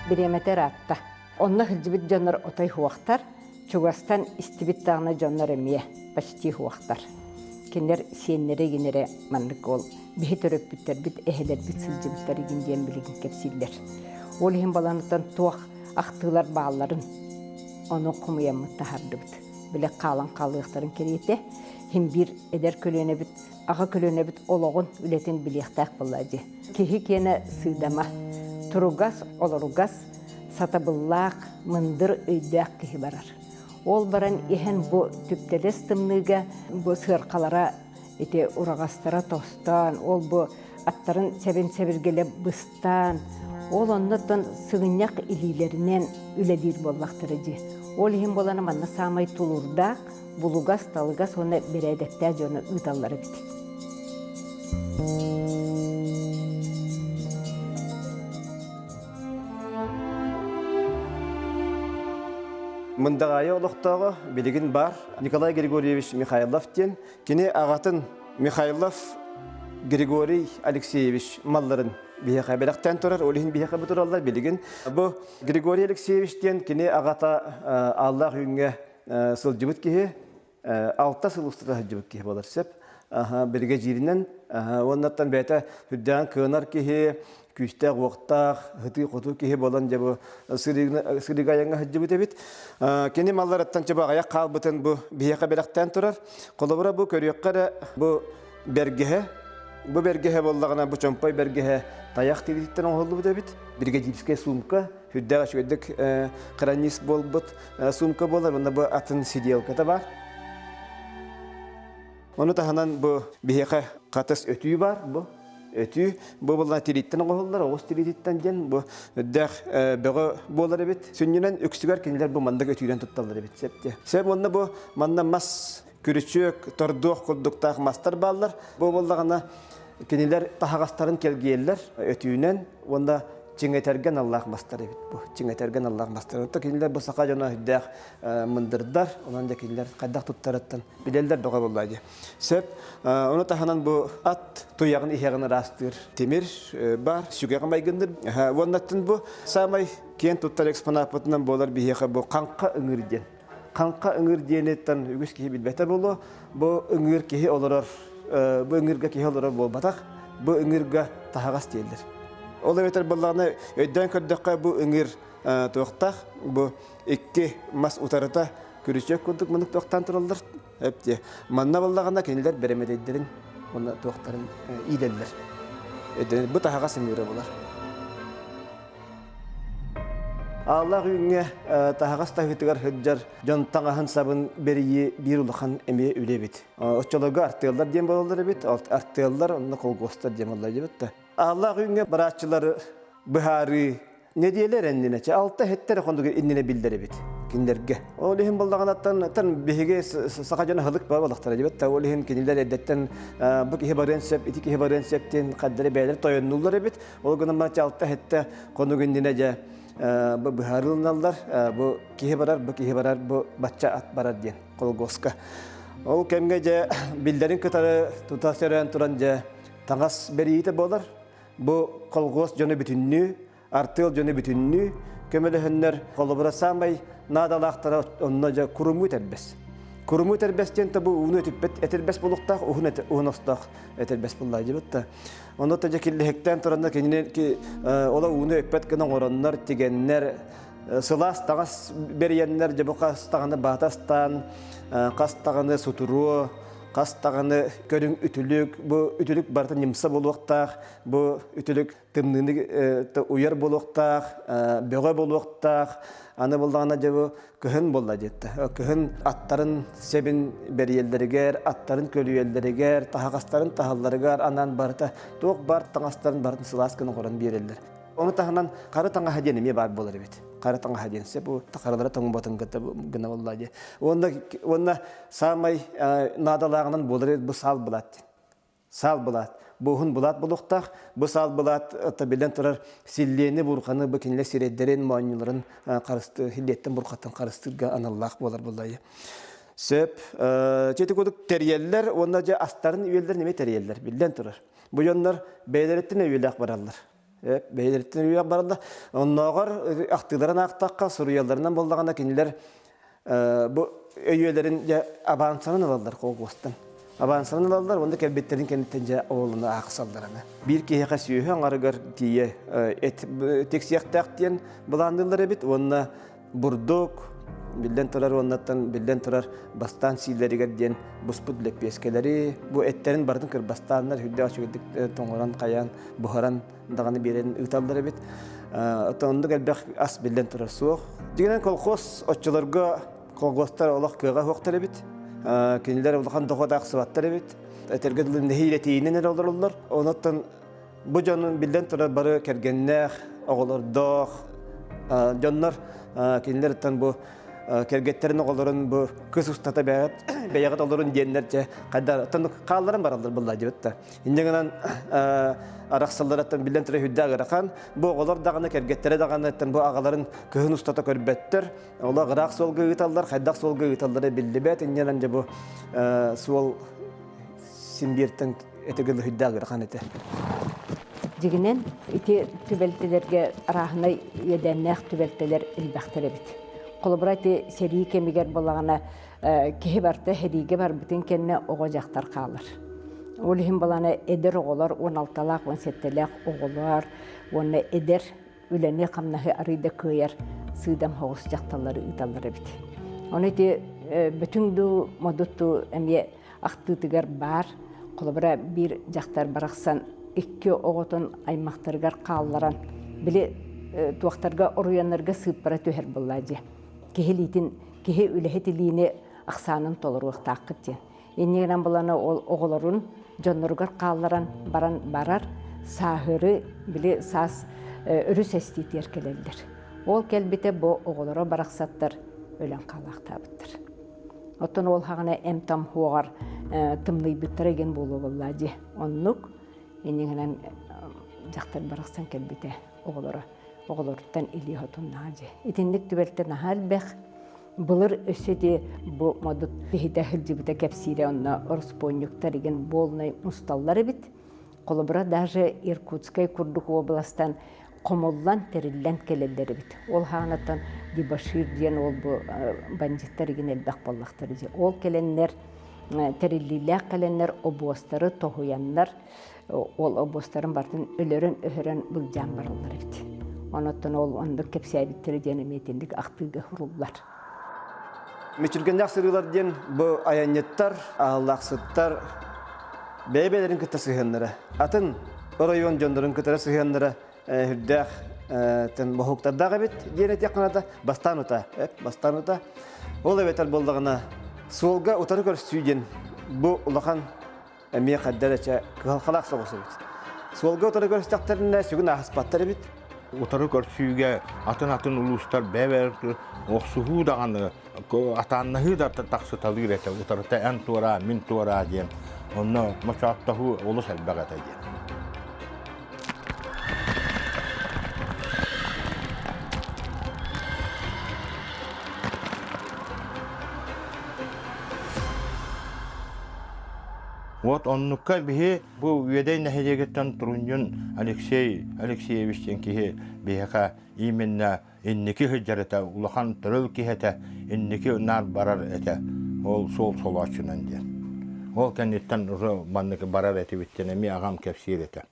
Бириэмэтэ ыраатта. Онно сылдьыбыт дьоннор отой суохтар, чугастан истибит даҕаны дьоннор эмиэ почти суохтар. Кинилэр сиэннэрэ игинэрэ маннык ол биһи төрөппүттэрбит, эһэлэрбит сылдьыбыттар игин диэн билигин кэпсииллэр. Ол иһин баланыттан туох ахтыылар баалларын ону хомуйаммыт таһаардыбыт. Били хаалан хаалыахтарын кэриэтэ иһин биир эдэр көлүөнэбит, аҕа көлүөнэбит олоҕун, үлэтин билиэхтээх буолла дии. Киһи киэнэ сыыдама, туругас, олоругас, сатабыллаах, мындыр өйдөөх киһи барар. Ол баран иһэн бу түптэлэс тымныыга бу сыаркалара ити ураҕастара тостоон, ол бу аттарын сэбин сэбиргэлэ быстаан, ол оннуттан сыгынньах илиилэринэн үлэлиир буоллахтара дии. Ол иһин буолан манна саамай тулуурдаах, булугас, талыгас уонна бэрээдэктээх дьону ыыталлар эбит. Мындаҕаайы олохтооҕо билигин баар Николай Григорьевич Михайлов диэн кини аҕатын Михайлов Григорий Алексеевич малларын биһиэхэ бэлэхтээн турар, ол иһин биһиэхэ бу тураллар билигин. Бу Григорий Алексеевич диэн кини аҕата Ааллаах Үүҥҥэ сылдьыбыт киһи, 6 сыл устата сылдьыбыт киһи буолар сөп. Биригэдьииринэн уоннаттан бэйэтэ үрдээн кыанар киһи, күүстээх уохтаах, ытыы-хотуу киһи буолан дьэ бу сырыыга айаҥҥа сылдьыбыт эбит. Кини малларыттан чэ бу аҕыйах хаалбытын бу биһиэхэ бэлэхтээн турар. Холобура бу көрүөххэ эрэ бу бэргэһэ, бу бэргэһэ буоллаҕына бу чомпой бэргэһэ тайах тириититтэн оҥоһуллубут эбит. Бригадирская сумка, үрдээх үчүгэйдик хронист буолбут сумка буолар, уонна бу атын сиделката бар. Ону таһынан бу биһиэхэ хатыс өтүү бар, бу өтүү бу буолла тирииттэн оҥоһуллар, оҕус тириититтэн диэн бу үрдээх бөҕө буолар эбит. Сүнньүнэн үксүгэр кинилэр бу маннык өтүүнэн тутталлар эбит. Сөп диэ. Сөп уонна бу манна мас күрүчүөк, тордуох курдуктаах мастар бааллар. Бу буоллаҕына кинилэр таһаҕастарын кэлгиэллэр өтүүнэн уонна чиҥэтэргэ аналлаах мастар эбит бу. Чиҥэтэргэ аналлаах мастар. Онто кинилэр бу саха дьоно үрдээх мындырдар, онон да кинилэр хайдах туттарыттан билэллэр бөҕө буолла дии. Сөп. Ону таһынан бу ат туйаҕын иһэҕин ыраастыыр тимир бар, сүгэҕи майгынныр. Уоннаттан бу саамай киэн туттар экспонаппытынан буолар биһиэхэ бу хаҥха ыҥыыр диэн. Хаҥха ыҥыыр диэниттэн үгүс киһи билбэтэ буолуо. Бу ыҥыыр киһи олорор, бу ыҥыырга киһи олорор буолбатах, бу ыҥыырга таһаҕас дииллэр. Ол эбэтэр буоллаҕына өйдөөн көрдөххө бу ыҥыыр туохтаах, бу икки мас утарыта күрүчүөк курдук мунук туохтаан тураллар. Эптиэ. Манна буоллаҕына кинилэр бэрэмэдэйдэрин уонна туохтарын иилэллэр. Бу таһаҕас ыҥыыра буолар. Ааллаах үүҥҥэ таһаҕас таһыытыгар сылдьар дьон таҥаһын-сабын бэрийии биир улахан эмиэ үлэ эбит. Оччолорго артыаллар диэн буолаллар эбит. Артыаллар онно колгуостар диэн буоллар эбит да. Ааллаах үүҥҥэ барааччылары быһаарыы нэдиэлэ эрэннинэ, алта иһиттэр хонугу иннинэ биллэр эбит кинилэргэ. Ол иһин буллаҕынаттан тан биһиги саха дьоно хылык баа балахтара дибит. Ол иһин кинилэр эрдэттэн бу киһи барыан сөп, ити киһи барыан сөп диэн хаддары бэйэлэр тойоннуллар эбит. Ол гынан баран алта иһиттэ хонук иннинэ дьэ бу быһаарылыналлар. Бу киһи барар, бу киһи барар, бу бачча ат барар диэн колгоска. Ол кэмҥэ дьэ биллэрин кытары тута сөрөөн туран дьэ таҥас бэриитэ буолар. Бу колхоз дьоно бүтүннүү, артыал дьоно бүтүннүү көмөлөһөннөр холобура саамай наадалаахтара онно дьэ курумуу тэрбэс. Курумуу тэрбэс диэн бу ууну этиппэт этэрбэс буолуохтаах, уһун уһун остоох этэрбэс буллаа дьибит да. Онно та дьэ киллэһиктээн тураннар кинини ола ууну өппөт гына оҥороннор, тигэннэр, сылаас таҥас бэрийэннэр дьэ бу хас даҕаны баатастаан, хас даҕаны сутуруо, хас даҕаны көрүҥ үтүлүк, бу үтүлүк барыта ньымса буолуохтаах, бу үтүлүк тымныыны уйар буолуохтаах, бөҕө буолуохтаах. Аны буллаҕына дьэ бу кыһын буолла диэтэ. Кыһын аттарын сэбин бэрийэллэригэр, аттарын көлүйэллэригэр, таһаҕастарын таһалларыгар анаан барыта туох баар таҥастарын барытын сылаас гына оҥорон биэрэллэр. Ону таһынан хара таҥаһа диэн эмиэ баар буолар эбит. Хара таҥаһа диэн сөп бу харалара тоҥботун кытта гына буолла диye. Уонна уонна саамай наадалааҕынан буолар бу саал былаат диэн. Саал былаат. Бу уһун былаат буолуохтаах. Бу саал былаат биллэн турар силлиэни, бурханы бу кинилэр сирэйдэрин, моонньуларын харысты, силлиэттэн бурхаттан харыстыырга аналлаах буолар буолла. Сөп. Чэти курдук тэрийэллэр уонна дьэ астарын үөллэрин эмиэ тэрийэллэр биллэн турар. Бу дьоннор бэйэлэриттэн өйүөлээх бараллар. Бэйэлэриттэн үүйэх бараллар. Оннооҕор ахтыыларын аахтахха, суруйалларынан буоллаҕына кинилэр бу өйүөлэрин дьэ абаансанан ылаллар колхуостан. Абаансанан ылаллар уонна кэлбиттэрин кэнниттэн дьэ оҕолону аахсалларына. Биир киһиэхэ сүөһү аҥарыгар тиийэ эт тиксиэхтээх диэн былаанныыллар эбит уонна бурдук биллэн турар уоннаттан биллэн турар бастаан сииллэригэр диэн буспут лэппиэскэлэри бу эттэрин барытын кырбастааннар үрдээх үчүгэйдик тоҥорон хайаан буһаран даҕаны биэрэн ыыталлар эбит. Оттон оннук элбэх ас биллэн турар суох. Дьиҥинэн колхоз оччолорго колхозтар олох кыаҕа суохтар эбит. Кинилэр улахан дохуот аахсыбаттар эбит. Этэргэ дылы нэһиилэ тиийинэн эрэ олороллор. Онон бу дьонун биллэн турар бары кэргэннээх, оҕолордоох дьоннор кинилэр бу кэргэттэрин оҕолорун бу кыс устата бэйэҕит бэйэҕит олорун диэннэр дьэ хайдах хаалларан бараллар буолла дьибит да Инньэ гынан арахсалларыттан биллэн турар үрдээх ыарахан. Бу оҕолор даҕаны, кэргэттэрэ даҕаны бу аҕаларын кыһын устата көрбөттөр. Олох ыраах суолга ыыталлар, хайдах суолга ыыталлара биллибэт. Инньэ гынан дьэ бу суол симбиэртэн этигил үрдээх ыарахан этэ. Дьигинэн ити түбэлтэлэргэ арааһынай иэдээннээх түбэлтэлэр элбэхтэр эбит. Холобура ити сэрии кэмигэр буоллаҕына киһи барыта сэриигэ барбытын кэннэ оҕо-дьахтар хаалар. Ол иһин балана эдэр оҕолор, 16-лаах, 17-лээх оҕолор уонна эдэр үлэни-хамнаһы арыйда кыайар сыыдам соҕус дьахталлары ыыталлар эбит. Ону ити бүтүн дуу, модут дуу эмиэ ахтыытыгар баар. Холобура, биир дьахтар барахсан икки оҕотун аймахтарыгар хаалларан, били туохтарга оруйаннарга сыыппара түһэр буолла дьэ. Киһи илиитин киһи үлэһит илиини ахсаанын толоруохтааххыт диэн. Инньэ гынан булана ол оҕолорун дьонноругар хаалларан баран барар сааһыры били саас өрүс эстиитигэр кэлэллэр. Ол кэлбитэ бу оҕолоро барахсаттар өлөн хаалаахтаабыттар. Оттон ол хаҕына эм-там хуоҕар тымныйбыттара игин буолуо буоллаа дии. Оннук инньэ гынан дьахтар барахсан кэлбитэ оҕолоро оҕолоруттан илии хотуннаҕа дьэ. Итинник түбэлтэ наһаа элбэх. Былыр өссө ити бу модут киһитэ сылдьыбыта кэпсиирэ онно ороспуонньуктар игин буолнай мусталлар эбит. Холобура даже Иркутскай курдук уобаластан хомуллан тэриллэн кэлэллэр эбит. Ол хаанаттан дебошир диэн ол бу бандиттар игин элбэх буоллахтар дьэ. Ол кэлэннэр тэриллиилээх кэлэннэр обуостары тоһуйаннар ол обуостарын барытын өлөрөн-өһөрөн былдьаан бараллар эбит. Онуттан ол оннук кэпсээбиттэрэ диэн эмиэ итинник ахтыыга суруллар. Мүччүргэннээх сырыылар диэн бу айанньыттар, аһыллаахсыттар бэйэ-бэйэлэрин кытта сыһыаннара, атын оройуон дьоннорун кытары сыһыаннара үрдээх боһуктардаах эбит диэн этиэххэ наада. Бастаан ута, бастаан ута. Ол эбэтэр буоллаҕына суолга утары көрсүү диэн бу улахан эмиэ хайда эрэ чэ кыһалҕалаах соҕус эбит. Суолга утары көрүстэхтэринэ сүгүн ааһыспаттар эбит. Утары көрсүүгэ атын-атын улуустар бэйэ охсуһуу даҕаны атааннаһыы да тахсыталыыр этэ. Утарыта эн туораа, мин туораа диэн. Онно мочооттоһуу олус элбэх этэ диэн. Вот оннукка биһи бу Үөдэй нэһилиэгиттэн Трунньун Алексей Алексеевич диэн киһи биһиэхэ именно инники сылдьар этэ, улахан төрөл киһи этэ, инники наар барар этэ. Ол суол солооччунан диэн. Ол кэнниттэн уже маннык барар этибит диэн эмиэ аҕам кэпсиир этэ.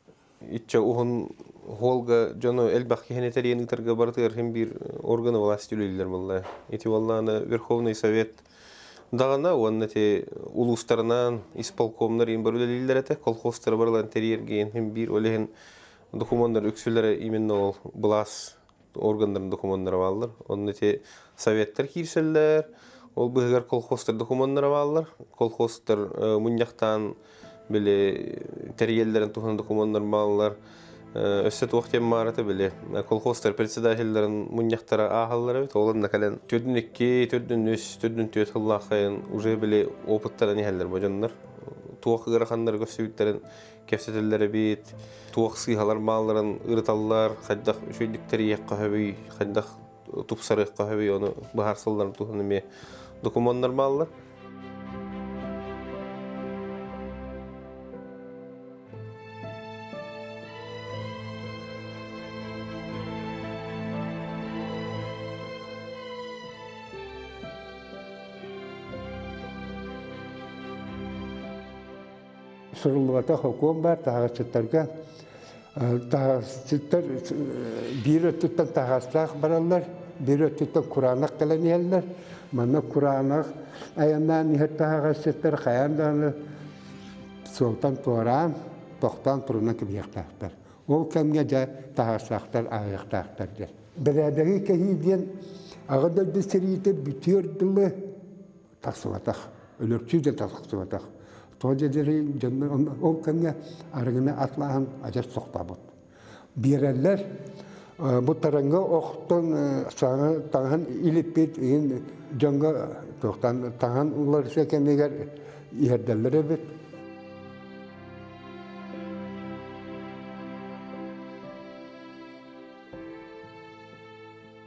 Иччэ уһун холга дьону элбэх киһини тэрийэн ыытарга барытыгар иһин биир органы власти үлэлииллэр буолла. Ити буоллаҕына Верховный Совет даҕаны уонна ити улуустарынан исполкомнар иһин бары үлэлииллэр этэ. Колхозтары барыларын тэрийэргэ иһин биир ол иһин докумуоннар үксүлэрэ именно ол былаас органнарын докумуоннара бааллар. Онно ити советтар киирсэллэр, ол быһыгар колхозтар докумуоннара бааллар. Колхозтар мунньахтаан били тэрийэллэрин туһунан докумуоннар бааллар. Өссө туох диэн маарата били колхозтар председателлэрин мунньахтара ааһаллар эбит. Ол онно кэлэн төрдүн икки, төрдүн үс, төрдүн түөрт сыллаахайын уже били опыттаран иһэллэр бу дьоннор. Туох ыараханнары көрсүбүттэрин кэпсэтэллэр эбит, туох сыыһалар баалларын ырыталлар, хайдах үчүгэйдик тэрийиэххэ сөбүй, хайдах тупсарыахха сөбүй, ону быһаарсалларын туһунан эмиэ докумуоннар бааллар. Суруллубатах сокуон баар таһаҕасчыттарга. Таһаҕасчыттар биир өттүттэн таһаҕастаах бараллар, биир өттүттэн кураанах кэлэн иһэллэр. Манна кураанах айаннаан иһэр таһаҕасчыттар хайаан даҕаны суолтан туораан, тохтоон турунан кэбиһиэхтээхтэр. Ол кэмҥэ дьэ таһаарсаахтар ааһыахтаахтар диэн. Бэрээдэги кэһии диэн Аҕа дойду сэриитэ бүтүөр дылы тахсыбатах, өлөрчүү да тахсыбатах. Тоҕо диэри дьоннор ол кэмҥэ арыгыны атлааһын адьас тохтообут. Биэрэллэр бу тараҥҥа охтон саҥа таҥаһын илиппит иһин дьоҥҥо туохтан таҥаһын уларыса кэмигэр иһэрдэллэр эбит.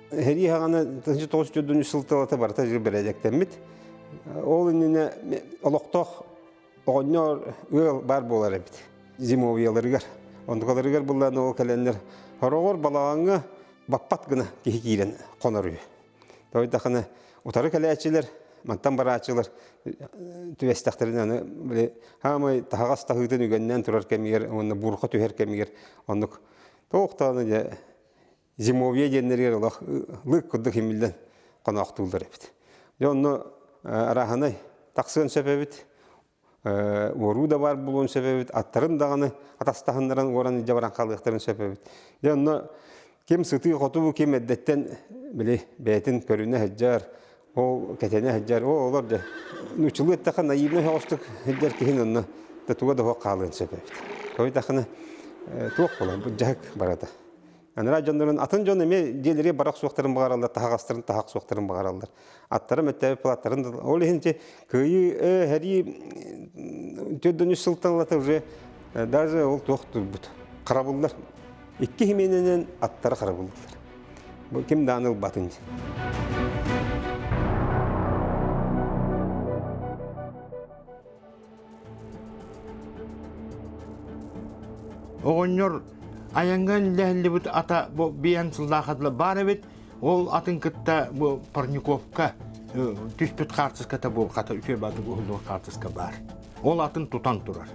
Сэрии хаҕана 1943 сыл тылата барыта бэрээдэктэммит. Ол иннинэ олохтоох оҕонньор ыал баар буолар эбит. Зимовьяларыгар. Онтукаларыгар буллаан ол кэлэннэр хороҕор балаҕаҥҥа баппат гына киһи киирэн хонор үһү. Тойдахына утары кэлээччилэр, мантан барааччылар түбэстэхтэринэ аны били хаамай таһаҕас таһыытын үгэннээн турар кэмигэр уонна буурха түһэр кэмигэр оннук туох даҕаны дьэ зимовье диэннэригэр олох лык курдук имиллэн хоноохтууллар эбит. Дьэ онно арааһынай тахсыан сөп эбит. Уоруу да баар буолуон сөп эбит. Аттарын даҕаны атастаһыннаран уоран илдьэ баран хаалыахтарын сөп эбит. Дьэ онно ким сытыы-хотуу, ким эрдэттэн били бэйэтин көрүнэ сылдьар, ол кэтэнэ сылдьар, ол олор дьэ нууччалыы эттэххэ наивнай соҕустук сылдьар киһин онно да туга да суох хаалыан сөп эбит. Тоойдахына туох буолар бу дьаһык барата. Анараа дьоннорун атын дьон эмиэ дьиэлэригэр барах суохтарын баҕараллар, таһаҕастарын таһах суохтарын баҕараллар. Аттара мөттөөбүт платтарын ол иһин кыайыы сэрии 403 сылтан ылата уже даже ол туох турбут. Харабыллар. Икки химиэнэнэн аттары харабыллар. Бу ким даҕаны ылбатын диэн. Оҕонньор айаҥҥа үллэһиллибит ата бу биэн сыллаах атыла баар эбит. Ол атын кытта бу Парниковка түспүт хаартыската бу хата үчүгэй баатык уһуллубут хаартыска баар. Ол атын тутан турар.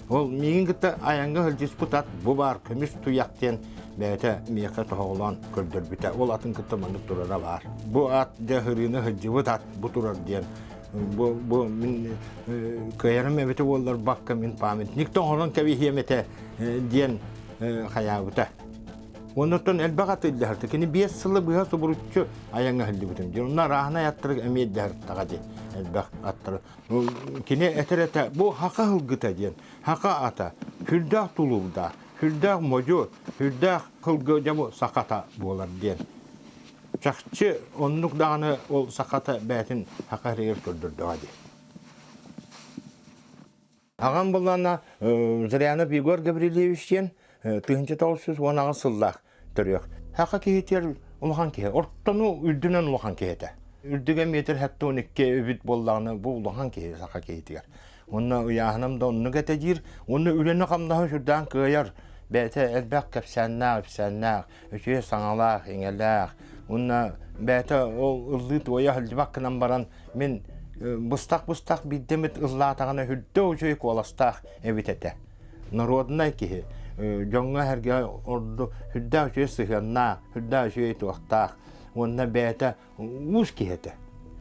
Ол миигин кытта айаҥҥа сылдьыспыт ат бу баар көмүс туйах диэн бэйэтэ миэхэ тоһоҕолоон көрдөрбүтэ. Ол атын кытта маннык турара баар. Бу ат дьэ һырыыны сылдьыбыт ат бу турар диэн бу, бу мин кыайарым эбитэ буоллар бакка мин памятник тоҥорон кэбиһиэм этэ диэн хайаабыта. Оннуттан элбэх аты илдьэһэртэ. Кини 5 сылы быһа субуруччу айаҥҥа сылдьыбытым дии. Онно арааһынай аттары эмиэ илдьэһэртэҕэ дии. Элбэх аттары. Кини этэр этэ, бу хака һылгыта диэн. Хака ата, сүрдээх тулуурдаах, сүрдээх модьу, сүрдээх һылгы дьэ бу сахата буолар диэн. Чахчы оннук даҕаны ол сахата бэйэтин саха сиригэр көрдөрдөҕө дии. Аҕам буллаана Зырянов Егор Гаврильевич диэн 1918 сыллаах төрүөх. Саха киһитигэр улахан киһи. Ортону үрдүнэн улахан киһи этэ. Үрдүгэ метр 72 эбит буоллаҕына бу улахан киһи саха киһитигэр. Уонна ыйааһыным да оннук этэ диир. Уонна үлэни-хамнаһы сүрдээн кыайар. Бэйэтэ элбэх кэпсээннээх, ипсээннээх, үчүгэй саҥалаах, иҥэлээх. Уонна бэйэтэ ол ыллыы-туойа сылдьыбат гынан баран мин быстах-быстах биирдэ эмит ыллаатаҕына үрдэ үчүгэй куоластаах эбит этэ. Норуодунай киһи дьоҥҥо-сэргэҕэ ордук сүрдээх үчүгэй сыһыаннаах, сүрдээх үчүгэй туохтаах уонна бэйэтэ уус киһи этэ.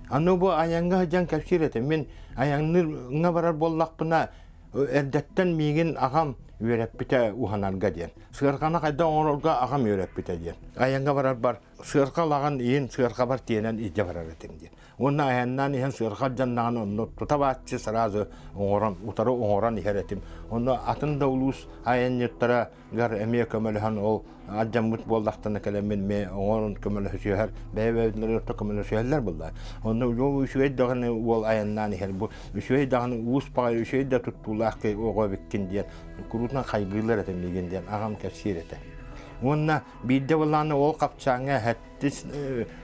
Аны бу айаҥҥа сылдьан кэпсиир этэ. Мин айаҥныырга барар буоллахпына эрдэттэн миигин аҕам үөрэппитэ уһанарга диэн. Сыарҕаны хайдах оҥорорго аҕам үөрэппитэ диэн. Айаҥҥа барарбар сыарҕа лаҕан иин сыарҕабар тиэнэн илдьэ барар этим диэн. Уонна айаннаан иһэн сыарҕа дьаннаҕын онно тута бааччы сразу оҥорон, утары оҥорон иһэр этим. Онно атын да улуус айанньыттара гар эмиэ көмөлөһөн ол алдьаммыт буоллахтана кэлэммин эмиэ оҥорон көмөлөһүсүһэр бэйэ-бэйэлэригэр көмөлөсүһэллэр буолла. Онно уол үчүгэй даҕаны уол айаннаан иһэр бу үчүгэй даҕаны уус баҕайы үчүгэй да туттуулаах киһи оҕо эбиккин диэн куруутунан хайгыыллар этэ миигин диэн аҕам кэпсиир этэ. Уонна биирдэ былааны ол хапчааҥҥа эһэттис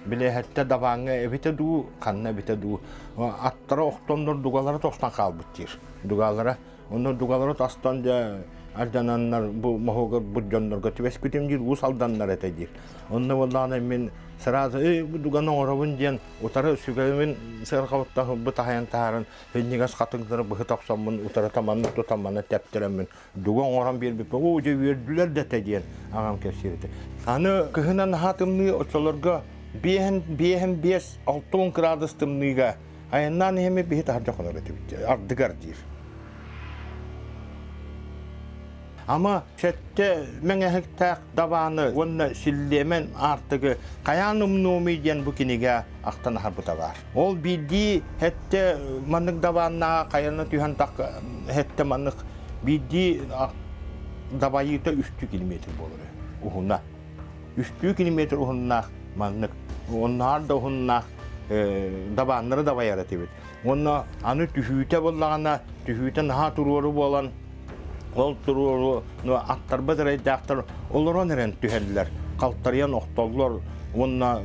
били эһэттэ дабааҥҥа эбитэ дуу ханна эбитэ дуу аттара охтоннор дугалара тостон хаалбыт диир дугалара Онно дугалары тастан дьэ Алдананнар бу моһуогар бу дьоннорго түбэспитим диир, Уус Алданнар этэ диир. Онно буоллаҕына мин сразу эй бу дуганы оҥоробун диэн утары сүгэбин сыарҕабыттан бу таһайан таһааран синньигэс хатыҥнары быһыта охсоммун утары таманны тутан тэптэрэммин дуга оҥорон биэрбиппин оо дьэ үөрдүлэр да этэ диэн аҕам кэпсиир этэ. Аны кыһынан наһаа тымныы оччолорго биэһин биэһин биэс 60 кыраадыс тымныыга айаннаан иһэммит биһи таһырдьа хонор этибит ардыгар диир. Ама сэттэ мэҥэһиктээх дабааны уонна силлиэмэн аартыгы хайаан умнуомуй диэн бу кинигэ ахтан аһарбыта баар. Ол биирдии сэттэ маннык дабааннааҕа хайаны түһэн так сэттэ маннык биирдии дабайыыта үстүү километр буолар уһуна. Үстүү километр уһуннаах маннык онноор да уһуннаах дабааннары дабайар этибит. Уонна аны түһүүтэ буоллаҕына, түһүүтэ наһаа туруору буолан, ол туруору аттарбат эрэйдээхтэр олорон эрэн түһэллэр, халтарыйан охтоллор уонна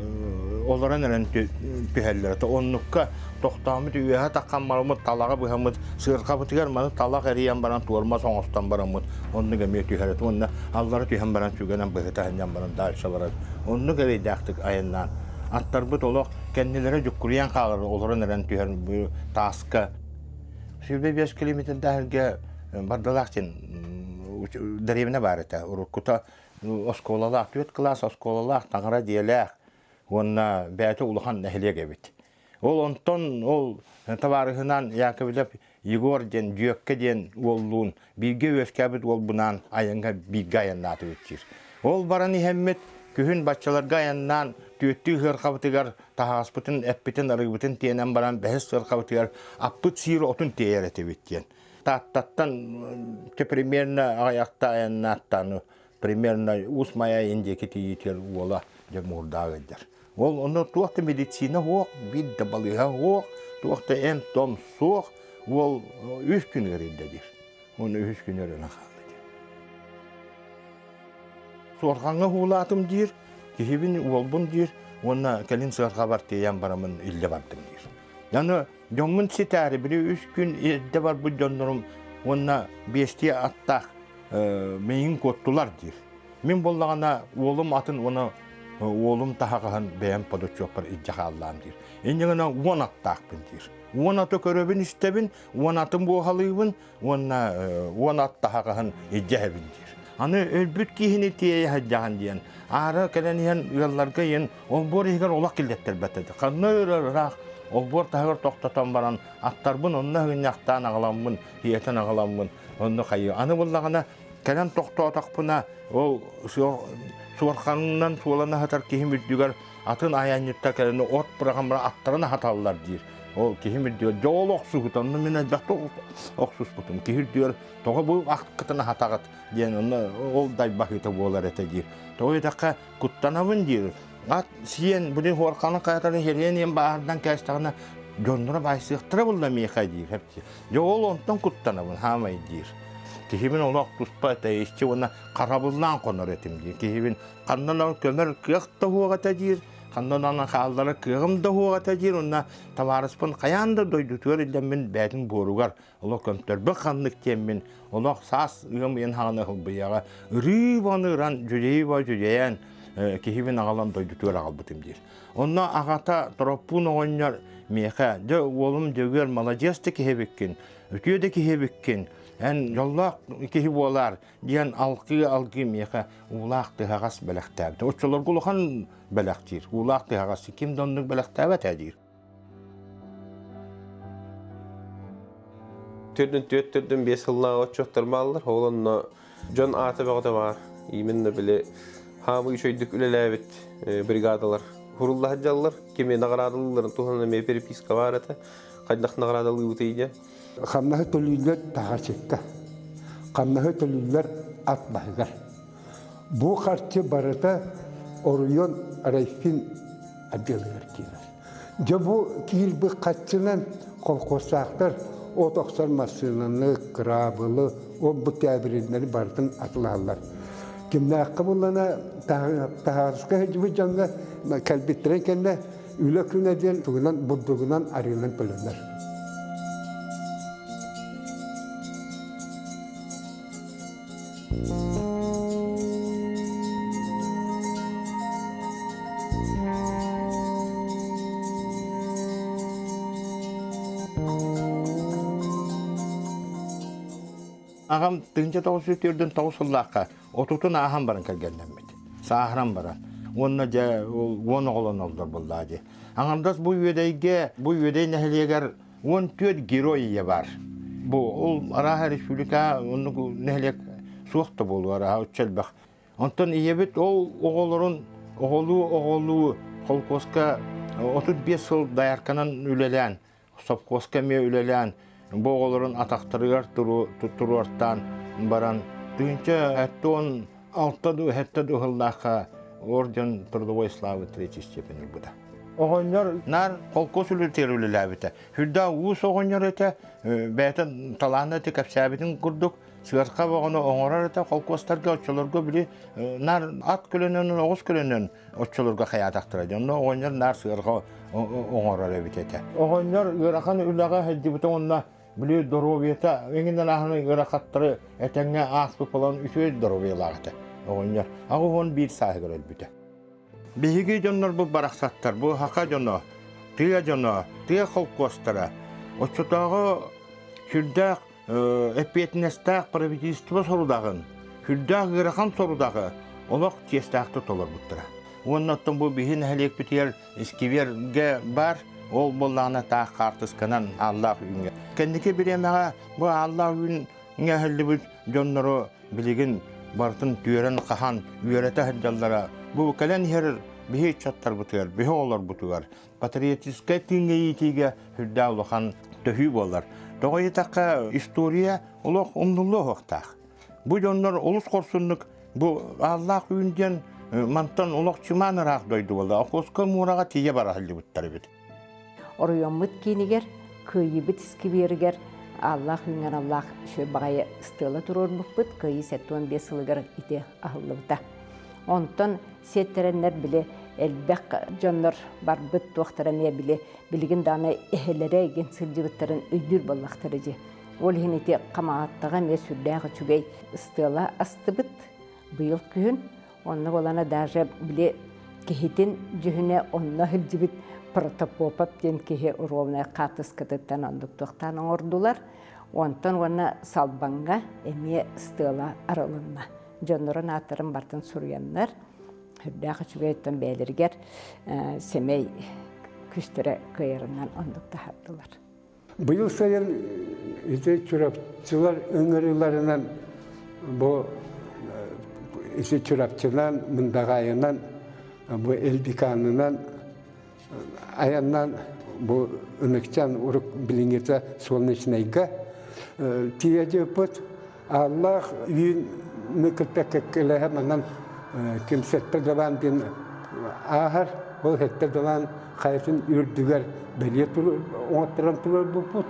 олорон эрэн түһэллэр. Оннукка тохтооммут үөһэ таххан бараммыт талаҕы быһаммыт, сыарҕабытыгар маны талах эрийэн баран туормас оҥостон бараммыт оннук эмиэ түһэр этэ уонна аллара түһэн баран сүгэнэн быһыта сынньан баран дальше барар. Оннук эрэйдээхтик айаннаан аттарбыт олох кэннилэрэ дьуккуруйан хаалар олорон эрэн түһэр бу тааска 25 километрдааһырга Бардалаах диэн дэриэбинэ баар этэ уруккута оскуолалаах түөрт кылаас оскуолалаах таҥара дьиэлээх уонна бэйэтэ улахан нэһилиэк эбит ол онтон ол табаарыһынан Яковлев Егор диэн Дьүөккэ диэн уоллуун бииргэ үөскээбит уолбунаан айаҥҥа бииргэ айаннаатыбыт диир. Ол баран иһэммит күһүн баччаларга айаннаан түөттүү сыарҕабытыгар таһаҕаспытын, эппитин, арыыбытын тиэнэн баран бэһис сыарҕабытыгар аппыт сиир отун тиэйэр этибит диэн. Тааттаттан примерно аҕыйахта айаннааттааны примерно Уус Майа диэки тиийиитигэр уола дьэ муурдаах ыалдьар. Ол онно туох да медицина суох, биир да балыыһа суох, туох да эмп-том суох. Уол үс күн ыарыйда диир. Уонна үһүс күн өрөнө хаалла диир. Суорҕаҥҥа уулаатым диир, киһибин уолбун диир уонна кэлин сыарҕабар тиэйэн бараммын иллэ бардым диир. Аны дьоммун ситээри били үс күн эрдэ барбыт дьоннорум уонна биэстии аттаах миигин куоттулар диир. Мин буоллаҕына уолум атын уонна уолум таһаҕаһын бэйэм подучуоппар илдьэ хааллаам диир. Инньэ гынан уон аттаахпын диир. Уон аты көрөбүн истэбин, уон атын буоһалыыбын уонна уон ат таһаҕаһын илдьэ иһэбин диир. Аны өлбүт киһини тиэйэ сылдьаҕын диэн аара кэлэн иһэн ыалларга иһэн олбуор иһигэр олох киллэттэрбэт этэ. Ханна ыраах олбуор таһыгар тохтотон баран аттарбын онно ыһынньахтаан аҕаламмын, ийэтин аҕаламмын онно хайыы. Аны буллаҕына Кэлэн тохтоотохпуна, ол суорҕанынан суолан аһатар киһим үрдүгэр атын айанньыттар кэлэн от быраҕан баран аттарын аһаталлар диир. Ол киһим үрдүгэр дьэ ол охсуһута, онно мин элбэхтик охсуспутум. Киһи үрдүгэр тоҕо бу аккытын аһатаҕыт диэн онно ол дайбаһыыта буолар этэ диир. Тоҕо диэтэххэ куттанабын диир. Ат сиэн били хуорханы хайатарын хириэн иэн бааһырдан кээстэҕинэ дьонноро баайсыахтара булла миэхэ диир. Дьэ ол онтон куттанабын хаамай диир. Киһибин олох туспа тэйиччи уонна харабыллаан хонор этим диир. Киһибин ханнан көмөр кыах да суох этэ диир, ханнан хааллара кыаҕым да суох этэ диир. Уонна табаарыспын хайаан да дойдутугар иллэммин бэйэтин буоругар олох көмтөрбөх ханнык диэммин олох саас ыам ыйын хаҕана ылбыйаҕа ырыы-баны ыран дьүдьэйи дьүдьэйэн киһибин аҕалан дойдутугар аҕалбытым диир. Онно аҕата Тороппуун оҕонньор миэхэ, дьэ уолум Дьөгүөр маладьыас да киһи эбиккин, үтүө да киһи эбиккин, эн дьоллоох киһи буолаар диэн алгыы-алгыы миэхэ уулаах тыһаҕас бэлэхтээбитэ. Оччолорго улахан бэлэх диир. Уулаах тыһаҕас ким да оннук бэлэхтээбэт ээ диир. Төрдүн түөрт төрдүн биэс сыллааҕы отчуоттар бааллар. Ол онно дьон аата бөҕөтө баар. Именно били хаамыы үчүгэйдик үлэлээбит бригадалар хурулла сылдьаллар. Кими наҕараадалыылларын туһунан эмиэ переписка баар этэ. Хайдах наҕараадалыыбытый диэн. Хамнаһы төлүүллэр таһааччыкка. Хамнаһы төлүүллэр ат баһыгар. Бу харчы барыта оройуон райфин отделыгар киирэр. Дьэ бу киирбит хаччынан колхозтаахтар от охсор массыынаны, кыраабылы, ол-бу тээбириннэри барытын атылаһаллар. Кимнээххэ буллана таһаарыска сылдьыбыт дьоҥҥо кэлбиттэрин кэннэ үлэ күнэ диэн тугунан бурдугунан арыынан төлөнөр. Аҕам 1949 сыллаахха отутун ааһан баран кэргэннэммит. Сааһыран баран. Уонна дьэ уон оҕолоноллор буоллаа дии. Аҥардас бу Үөдэйгэ, бу Үөдэй нэһилиэгэр 14 герой ийэ баар. Бу ол арааһа республика оннук нэһилиэк суох да буолуо арааһа оччо элбэх. Онтон ийэбит ол оҕолорун оҕолуу-оҕолуу холкуоска 35 сыл доярканан үлэлээн, совхозка эмиэ үлэлээн, бу оҕолорун атахтарыгар туруортаан баран 1076 дуу, 7 дуу сыллаахха орден трудовой славы третьей степени ылбыта. Оҕонньор наар холкуос үлэтигэр үлэлээбитэ. Сүрдээх уус оҕонньор этэ, бэйэтэ талаана этэ кэпсээбитин курдук, сыарха оҕону оҥорор этэ холкуостарга оччолорго били наар ат көлөнөн, оҕус көлөнөн оччолорго хайаатахтара дьэ онно оҕонньор наар сыарҕа оҥорор эбит этэ. Оҕонньор ыарахан үлэҕэ сылдьыбыта уонна били доруобуйата эҥинэн ааһан ыарахаттары этэҥҥэ ааспыт буолан үчүгэй доруобуйалаах этэ оҕонньор. 81 сааһыгар өлбүтэ. Биһиги дьоннорбут барахсаттар, бу саха дьоно, тыа дьоно, тыа холкуостара оччотооҕу сүрдээх эппиэтинэстээх правительство сорудаҕын, сүрдээх ыарахан сорудаҕы олох чиэстээхтик толорбуттара. Уонна оттон бу биһи нэһилиэкпитигэр искибиэргэ баар, ол буоллаҕына таах хаартысканан Ааллаах Үүҥҥэ. Кэнники бириэмэҕэ бу Ааллаах Үүҥҥэ өһүллүбүт дьоннору билигин барытын түөрэн-хаһан үөрэтэ сылдьаллара. Бу кэлэн иһэр биһи ыччаттарбытыгар, биһи оҕолорбутугар патриотическай тыыҥҥа иитиигэ сүрдээх улахан төһүү буолар. Тоҕо диэтэххэ, история олох умнуллуо суохтаах. Бу дьоннор олус хорсуннук бу Ааллаах Үүн диэн мантан олох чымаан ыраах дойду буолла. Охотскай муораҕа тиийэ бара сылдьыбыттар эбит. Оройуоммут киинигэр Кыайыыбыт скверигэр Ааллаах Үүҥҥэ аналлаах үчүгэй баҕайы стела туруорбуппут. Кыайыы 75 сылыгар ити аһыллыбыта. Онтон сиэттэрэннэр били элбэх дьоннор барбыт туохтара эмиэ били билигин даҕаны эһэлэрэ игин сылдьыбыттарын өйдүүр буоллахтара дии. Ол иһин ити Хамаҕаттаҕа эмиэ сүрдээх үчүгэй ыстыала астыбыт быйыл күһүн. Онно буолана даже били киһитин дьүһүнэ онно сылдьыбыт Протопопов диэн киһи ровно хаартыскатыттан оннук туохтаан оҥордулар. Онтон уонна Салбаҥҥа эмиэ стела арылынна. Дьоннорун ааттарын бартын суруйаннар, сүрдээх үчүгэйтэн бэйэлэригэр сэмэй күстэрэ кыайарынан оннук таһаардылар. Быйыл сайын ити Чурапчылар ыҥырыыларынан бу ити Чурапчынан, Мындаҕаайынан, бу Элбиканынан айаннаан бу Ыныкчан урук билиҥҥитэ Солнечнайга тиийэ дьыппыт. Ааллаах үүн кытта кэккэлэһэ манан ким сэттэ далаан диэн ааһар, ол сэттэ далаан хайатын үрдүгэр бэлиэ оҥотторон туруорбуппут.